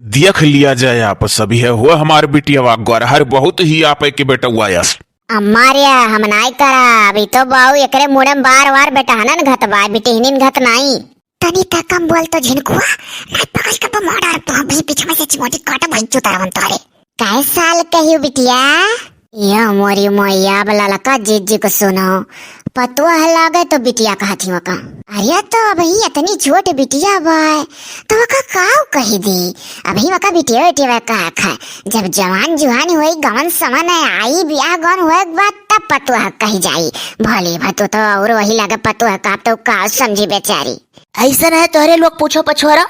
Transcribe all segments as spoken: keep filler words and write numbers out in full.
देख लिया जाए आप सभी है, हो हमार बिटिया वा गरहर बहुत ही आपे के बेटवा यस। अम्मा रे, हम नाई करब, ई तो बाऊ एकरे मुड़े में बार बार बेटहनन घत बा, बिटिहनिन घत नाई। तनी त कम बोल तो झिनकुआ, नाई पकड़ के तो मार डार तो हम भी पीछे में से चिमोटी काटा भाई चुतारवन तोरे। कै साल कहियो बिटिया? यो मोरी मोया, अब ललका जिज्जी को सुनो, पतोह लागे तो बिटिया कहत ही वका। अरे तो अबही इतनी छोट बिटिया बाय, तो वका काव कही दी? अबही वका बिटिया बिटिया का खा, जब जवान जुहान होई, गवन समन आई, बियाह गवन होए के बाद तब पतोह कही जाई। भले भतू तो और वही लागे पतोह का, तो काव समझी बेचारी। ऐसन है तोहरे लोग पूछो पछोरा,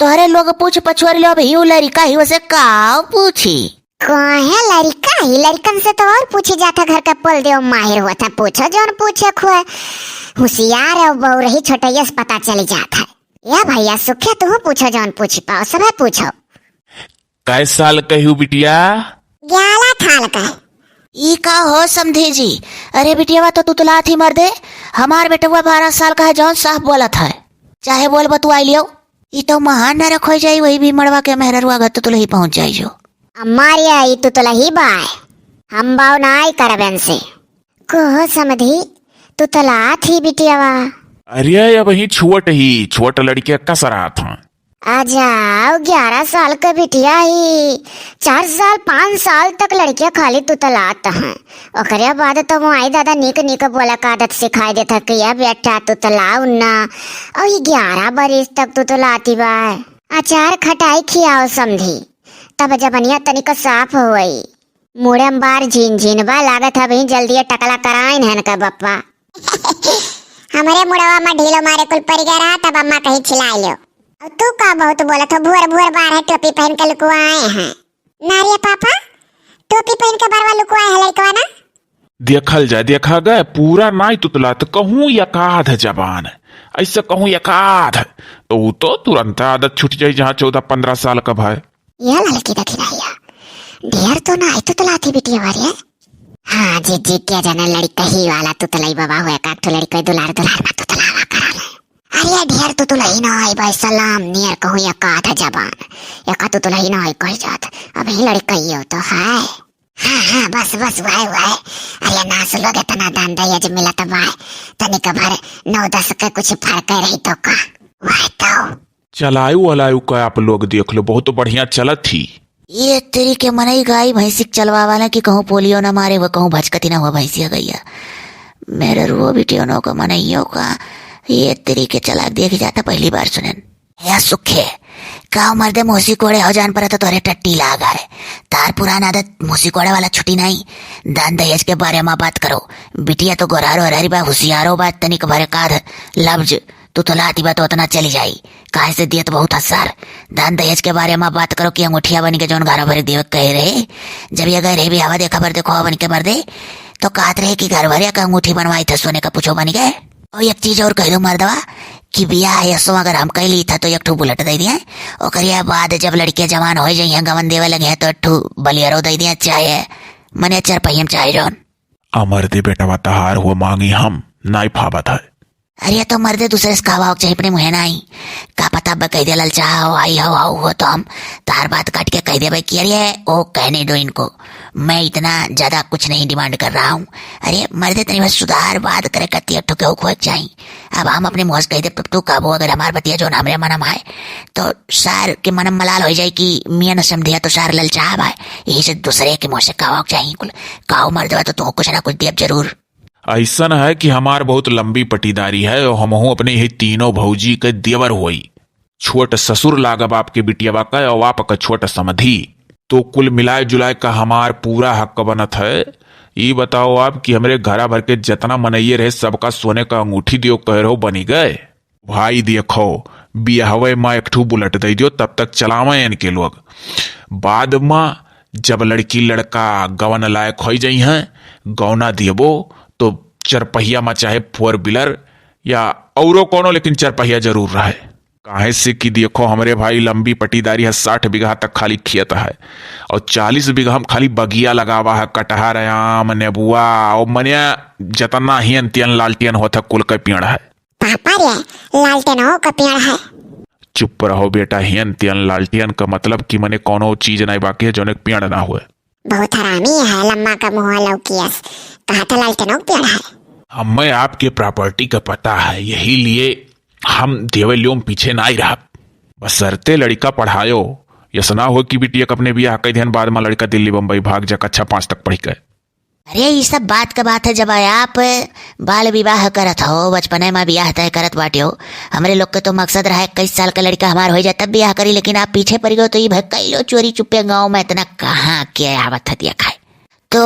तोहरे लोग पूछ पछोर लो, अबही उ लड़िका ही वसे काव पूछी। काहे लड़िका ही, लड़िकन से तो और पूछे जात है, घर का पोल देव माहिर होत है, पूछो जौन पूछे खुए। हुसियार है बहू रही छोटैया से पता चली जात है। या भैया सुखे तू पूछो जौन पूछी पाओ, सभे पूछो। कै साल कहियो बिटिया? ग्यारह साल का। ई का हो समधी जी? अरे बिटियावा तो तुतलात ही मर्दे, हमार बेटवा बारह साल का है जौन साफ बोलत है, चाहे बोल बतुआई लियो। ई तो महान नरक हो जाई, वही भी मड़वा के मेहररुआ घर तुतलही पहुंच जाई जो। अम्मा रे, ई तुतलही बाय, हम बाव नाई करबेन से। कहो समधी, तुतलात ही बिटियावा। अरे अबही छोट ही, छोट लड़के कसरात हैं। आ जाओ, ग्यारह साल के बिटिया ही, चार साल पाँच साल तक लड़कियां खाली तुतलात हैं। ओकरे बाद तो वो आई दादा नीक नीक बोला का आदत सिखाई देत है कि या बेटा तुतलाओ ना। और ये ग्यारह बरिस तक तुतलाती बा। अचार खटाई खियाओ समधी, तब जबनिया तनिक साफ होई। मुड़े में बार झिन झिन बा, लागत है अबही जल्दी टकला कराइन है इनका बप्पा। हमरे मुड़वा में ढीलो मारे कुल परि गया रहा, तब अम्मा कहीं छिलाई लो। अब तू का बहुत बोलत हो, भुअर भुअर बार है, टोपी पहन के लुकुआए हैं। ना रे पापा, टोपी पहन के बरवा लुकुआए है लड़कवा ना। देखल जाए, देखा गए, पूरा नाई तुतलात, कहूँ एकाध जबान, ऐसे कहूँ एकाध, तो ऊ तो तुरंत आदत छूट जाई, जहाँ चौदह पन्द्रह साल का भाई। या ललकी दखिनहिया, ढेर तो नाई तुतलाती बिटिया बारे। हाँ जिज्जी, के जाने लड़िकही वाला तुतलई बाबा हुए, का ठो लड़िकही दुलार दुलार में तुतलावा करा ले। अरे ढेर तुतलही ना आई भाई, सलाम नियर कहूँ एकाध जबान, एका तुतलही ना आई कही जात, अबही लड़िकही हो तो है। हाँ हाँ, बस बस, वह वह। अरे नास लोग इतना दान दहेज मिलत बा, तनिक भर नौ दस के कुछ फर्क रही तो का, वह तो। चलायु वलायु का आप लोग देख लो, बहुत बढ़िया चलत ही। ये तेरी के मनई गाई भैंसी के चलवा वाला कि कहूँ पोलियो ना मारे, वो कहूँ भचकती ना हुआ भैंसिया गैया। मेरे रुओ बिटियो नो का मनइयो का, ये तेरी के चला देख जाता, पहली बार सुनेन। या सुखे, का मर्दे मोसी कोड़े हो जान पर तो तोरे टट्टी लाग है। तार पुरान आदत मोसी कोड़े वाला छुट्टी नहीं। दान दहेज के बारे में बात करो। बिटिया तो गोरहरो हरहरी बा, हुसियारो बा, तनिक भरे काध लफ्ज तुतलाती बा तो उतना चली जाई, काहे से दियत बहुत हसार। दान दहेज के बारे में बात करो कि अंगूठिया बन के जौन घरा भरे देवे के कहे रहे, जब ये गए रहे बिहावा देखा बर देखो बन के मर्दे, तो कहत रहे कि घर भरे का अंगूठी बनवाई था सोने का, पूछो बन के। और एक चीज और कह दो मर्दवा कि बियाह यसो अगर हम कह ली था तो एक ठो बुलेट दे दिए, ओकरे बाद जब लड़के जवान हो जाइए गवन देवे लगे हैं तो एक ठो बलियरो दे दिए, चाहे मने चार पहियम चाहे जौन। अमर दे बेटवा तहार हुआ मांगी हम नाई फाबत है। अरे तो मर्दे दूसरे से कहवाओ के चाहे अपने मुँहे ना आई। का पता अब कह दे ललचा हो, आई हो, हो, हो तो हम तार बात काट के कह देबे कि अरे ओ कहने दो इनको, मैं इतना ज्यादा कुछ नहीं डिमांड कर रहा हूँ। अरे मर्दे तनी बस सुधार बात करे करती एक ठो केहू खोए के चाही। अब हम अपने मुँह से कह देब तब तू कहबो अगर हमार बतिया जौन हमरे मनम है तो सार के मनम मलाल हो जाए कि मियाँ न समझिया तो सार ललचा भाई, यही से दूसरे के मुँह से कहवाओ के चाही कुल। कहो मर्दवा तो तू कुछ ना कुछ देब जरूर। ऐसन है कि हमार बहुत लंबी पटीदारी है और हमहू अपने यही तीनों भौजी के देवर होई। छोट ससुर लागब आपके बिटियावा का और आपका छोट समधी। तो कुल मिलाए जुलाए का हमार पूरा हक बनत है। ई बताओ आप कि हमरे घरा भर के जितना मनइये रहे सबका सोने का अंगूठी दियो कह रहो बनी गए। भाई देखो, बियाहवे में एक ठू बुलेट दे दियो, तब तक चलावे इनके लोग। बाद में जब लड़की लड़का गवन लायक हो जाई हैं, गौना दियबो, तो चरपहिया में चाहे फोर व्हीलर या औरो कोनो, लेकिन चरपहिया जरूर रहे। काहे से कि देखो, हमरे भाई लंबी पटीदारी है, साठ बीघा तक खाली खेत है और चालीस बीघा हम खाली बगिया लगावा है, कटहर, आम, नेबुआ और मने जतना ही अंतियन लालटियन होत है, कुल के पेड़ है। पापा रे, लालटेनो का पेड़ है। चुप रहो बेटा, हियन तियन लालटियन का मतलब कि मने कौनो चीज नाई बाकी है जौने के पेड़ ना हुए। बहुत हरामी है, लम्मा का मुँह लौकियस। कहा था लालटेनो के पेड़ है। हमें आपके प्रॉपर्टी का पता है, यही लिए हम देवे लियो में पीछे नाई रहब। बसरते लड़िका पढ़ायो, यस ना हो कि बिटिया के अपने बियाह कई दिन बाद में लड़िका दिल्ली बम्बई भाग जा, कक्षा पाँच तक पढ़ी के। अरे, ई सब बात का बात है, जब आप बाल विवाह करत हो, बचपने में बियाह तय करत बाटे हो। हमरे लोग के तो मकसद रहा इक्कीस साल का लड़िका हमार हो जाए तब बियाह करी, लेकिन आप पीछे पड़ गए, तो ई भाई कई लो चोरी चुप्पे गाँव में इतना कहाँ के आवत है दिया खाए। तो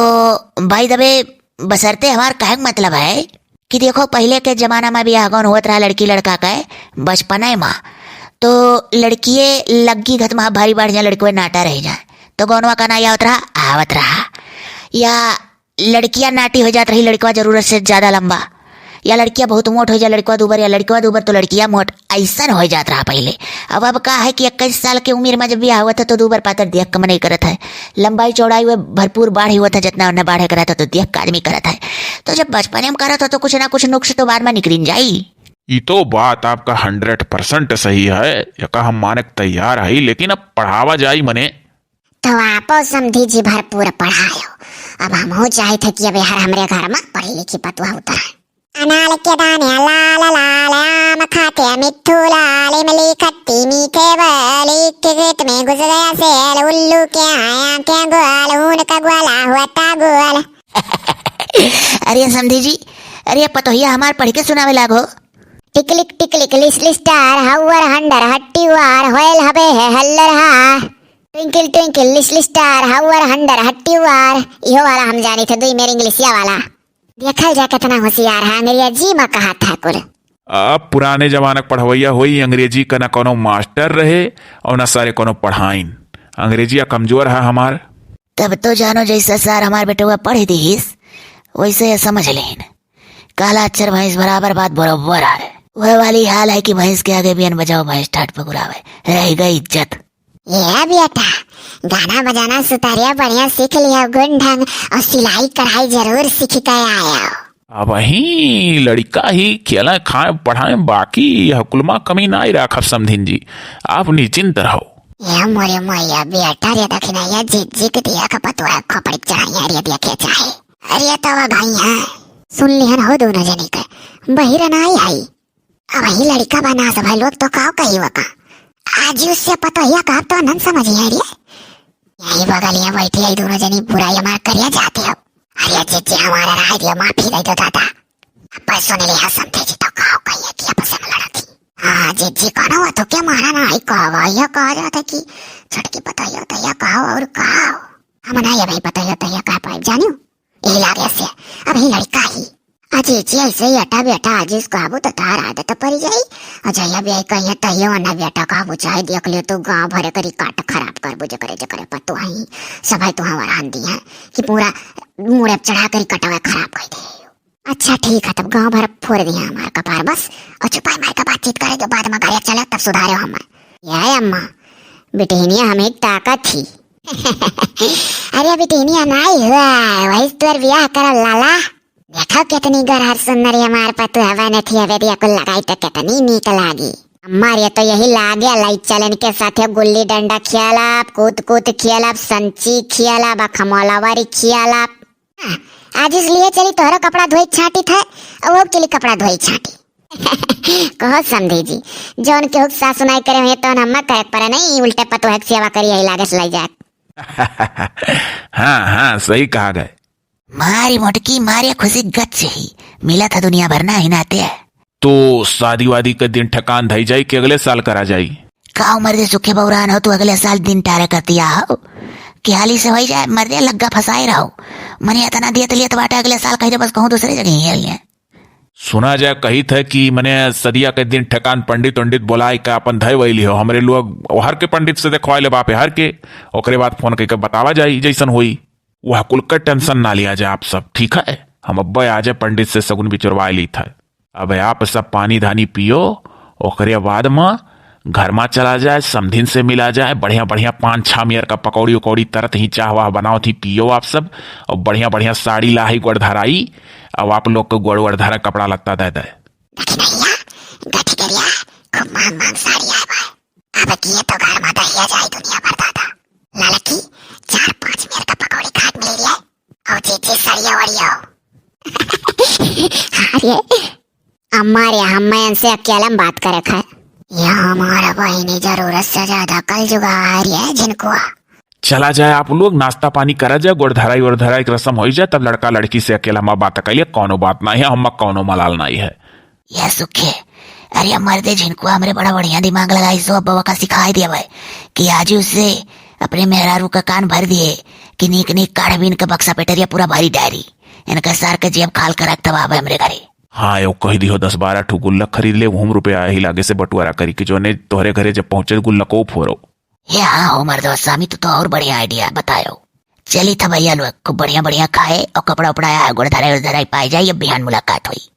by the way, बसरते हमार कहे के मतलब है कि देखो, पहिले के जमाना में बियाह गौन होत रहा लड़की लड़का के बचपने में, तो लड़किए लग्गी घत में भारी बढ़िया लड़कवे नाटा रह जाए, तो गौनवा का नाई आवत रहा, आवत रहा। या लड़किया नाटी हो जात रही, लड़कवा जरूरत से ज्यादा लंबा, या लड़किया बहुत मोट हो जाए लड़कवा दूबर, या लड़कवा दूबर तो लड़किया मोट, ऐसन हो जात रहा पहिले। अब, अब का है कि इक्कीस साल के उम्र में जब बियाह हुआ था तो दूबर पातर देख के मनई करत है, लंबाई चौड़ाई हुए भरपूर बाढ़ हुआ था, जितना उन्हें बाढ़े करत है तो देख के आदमी करत है। तो जब बचपने में करत हो तो कुछ ना कुछ नुक्स तो बाद में निकरिन जाई। ई तो बात आपका हंड्रेड परसेंट सही है, यका हम माने के तैयार है, लेकिन अब पढ़ावा जाई मने। तो आपो समधी जी भरपूर पढ़ायो। अब हमहू चाहत है कि अब यार हमरे घर में पढ़ी लिखी पतुआ उतरे। अनार के दाने लाल लाल, आम खाते मिट्ठू लाल, इमली खट्टी मीठे वाली, के खेत में घुस गया शेर, उल्लू के आँखें गोल, ऊन का गोला हुआ था गोल। अरे समधी जी, अरे पतोहिया हमार पढ़ के सुनावे लागो। टिकलिक टिकलिक लिस लिस्टार, हौवर हंडर हट्टी वार, होयल हबे है हल्लर हा। Twinkle twinkle little star, how are hundred हट्टी वार। इहो वाला हम जानी थे, दुई मेर इंग्लिशिया वाला। देखल जा कितना होशियार है, अंग्रेजी में कहा था कुल। अब पुराने जमाना के पढ़वैया होई, अंग्रेजी का ना कोनो मास्टर रहे और ना सारे कोनो पढ़ाइन। अंग्रेजिया कमजोर है हमार। तब तो जानो जैसा सार हमार बेटवा पढ़ दिहिस, वैसे ये समझ लेन। काला अक्षर भैंस बराबर बात बरोबर है। वह वाली हाल है कि भैंस के आगे बियन बजाओ, भैंस ठाट पगुरावे, रह गई इज्जत। ये बेटा, गाना बजाना सुतारिया बढ़िया सीख लिया, गुण ढंग और सिलाई कढ़ाई जरूर सीख के आया। अब ही लड़का ही खेला खाए पढ़ाए, बाकी यह कुलमा कमी ना ही राखब समधिन जी, आप निश्चिंत रहो। ये मोरे मैया बेटा रे दखिनैया जिज्जी के दिया का पतुआ खोपड़ी चढ़ाइया रे देखे चाहे। अरे तवा भाई हैं, सुन लिहन हो दोनों जने के, बहिरा ना आई है। अब ही लड़का बना सब है लोग तो काव कही वका। आज उससे पतोहिया का तो नन समझी है रे। यही बगलिया बैठी है दोनों जनी बुराई हमार करिया जाते हो। अरे जिज्जी हमारा राय दियो, माफी दे दो दादा। अब सुन लिया समधी जी तो काव कही है कि आपस में लड़ा थी। हाँ जिज्जी कौन हुआ तो क्या मारा ना आई कहा यह कहा जाता कि छटकी पतोहिया तो यह कहा और कहा। हम ना ये भाई पतोहिया तो यह कहा पाइब जानियो। यही लागे से, अब ही लड़का ही। अजी जी, ऐसे ही अटा बेटा, आज इसको आबू तो तार आदत पड़ जाई। अजय अब यही कहिए तहियो ना बेटा का बुझाई, देख लियो तू गांव भरे करी काट खराब कर बुझे करे जे करे पतुआ ही। सब है तू हमारा आन दी है कि पूरा मुड़े चढ़ा करी कटवा खराब कर दे। अच्छा ठीक है, तब गांव भर फोड़ दिया हमार कपार बस। और चुपाई मार के बातचीत करे जो बाद में गाड़िया चले तब सुधारे हम। या अम्मा, बिटिनिया हमें ताकत थी। अरे बिटिनिया नाई हुआ, वही तोर बियाह करल लाला। देखो कितनी गरहर सुंदरी हमार पतुआ बने थी, अबे दिया कुल लगाई तो कितनी नीक लागी। हमार ये तो यही लागे लाई चलन के साथे गुल्ली डंडा खेलब, कूद कूद खेलब, संची खेलब, अखमोलावारी खेलब। हाँ, आज इसलिए चली तोहरो कपड़ा धोई छाटी था, और वो के लिए कपड़ा धोई छाटी। कहो समधी जी, जौन केहू के सासु नाई करे हुए तौन हम्मा करे के पड़े नहीं, उल्टे पतोह के सेवा करी यही लागे से लाई जाए। हाँ हाँ, सही कहा गए। मारी मोटकी मारे खुशी गच ही, मिला था दुनिया भर ना ही नाते है। तो शादी वादी के दिन ठकान धई जाई कि अगले साल करा जाई? का उम्र दे सुखे बौरान हो तू, अगले साल दिन टारे कर दिया हो कि हाली से होई जाए, मर दे लग्गा फंसाए रहो। मने इतना दियत लियत बाटे, अगले साल कह दे बस कहूँ दूसरे जगह ही है। सुना जाए कहित है कि मने सदिया के दिन ठकान पंडित उंडित बोलाए के अपन धय वही लियो, हमरे लोग हर के पंडित से देखवाए ले बापे हर के, ओकरे बाद फोन करके बतावा जाई जैसन होई। वह कुल का टेंशन ना लिया जाए आप सब, ठीक है? हम अब्बे आजे पंडित से सगुन बिचरवाए लीत है। अब आप सब पानी धानी पियो, ओकरे बाद में घर में चला जाए, समधिन से मिला जाए, बढ़िया बढ़िया पान छामियर का पकौड़ी उकौड़ी तरत ही चाह वाह बनावत ही पियो आप सब, और बढ़िया बढ़िया साड़ी लाही गोड़ धराई, अब आप लोग को गोड़ वोड़ धरा कपड़ा लत्ता दे दे। दखिनैया, गठिकरिया, खूब महंग महंग साड़ी आए बा। अब किए तो घर में दहिया जाए दुनिया भर दादा। ललकी, चार पाँच मेर का पकौड़ी काट मिल जाए। और चीची सड़िया वड़िया हो। अरे, अम्मा रे, हम मैं इनसे अकेला में बात करे खाए। या हमारा बहिनी जरूरत से ज्यादा कल जुगार है झिनकुआ। चला जाए आप लोग, नाश्ता पानी करा जाए, गोड़ धराई और धराई के रस्म होई जाए, तब लड़का लड़की से अकेला में बात कइले, कौनो बात नहीं है, हम कौनो मलाल नहीं है। या सुखे, अरे मर्दे झिनकुआ हमरे बड़ा बढ़िया दिमाग लगाई सो, अब बवा का सिखाई दिया भाई कि आज ही उससे अपने मेहरारू का कान भर दिए कि नीक नीक काढ़ बीन के बक्सा पेटरिया पूरा भरी डायरी। इनका सार के जेब खाल कर रख दबा हमरे घरे। हाँ, यो कह दियो, दस बारह ठो गुल्लक खरीद ले, उहम रुपया आही लागे से बंटवारा करी कि जोने तोहरे घरे जब पहुँचे गुल्लको फोरो। हे हाँ हो मर्दवा स्वामी, तू तो और बढ़िया आइडिया बतायो। चली था भैया लोग, खूब बढ़िया बढ़िया खाए और कपड़ा उपड़ा आया, गोड़ धराई उड़ धराई पाए जाए, अब बिहान मुलाकात हुई।